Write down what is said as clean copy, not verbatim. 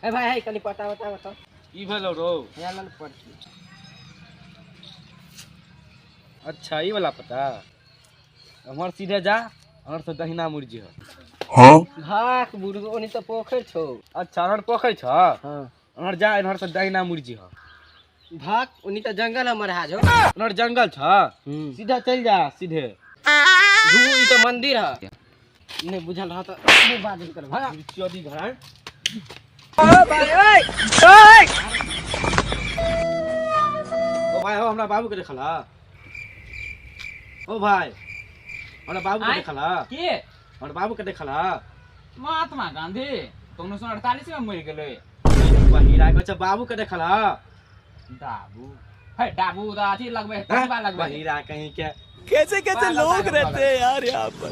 ए भाई है कनी पता बता बता। की भेलो रो? हे लल पर्ची। अच्छा ई वाला पता। हमर सीधे जा, हमर से दहिना मुड़ जिह। हाँ भाक बुढ़ ओनी तो पोखर छौ। अच्छा हमर पोखर छ? हां। हमर जा इन्हर से दहिना मुड़ जिह। भाक ओनी तो जंगल हमर हाजो। हमर जंगल छ? सीधा चल जा सीधे। धू ई तो मंदिर है। नहीं बुझल रहा तो नहीं बात कर भाग। चौदी घर। ओ भाई ओए ओए। ओ भाई हो हमरा बाबू के देखला। ओ भाई हमरा बाबू के देखला। के? हमरा बाबू के देखला। महात्मा गांधी तो 1948 में मर गेलै। बहिरा के अच्छा बाबू के देखला। डाबू हे डाबू तो अथी लगबे है, प्रतिभा लगबे है। बहिरा कहीं के। कैसे कैसे लोग रहते हैं यार यहाँ पर।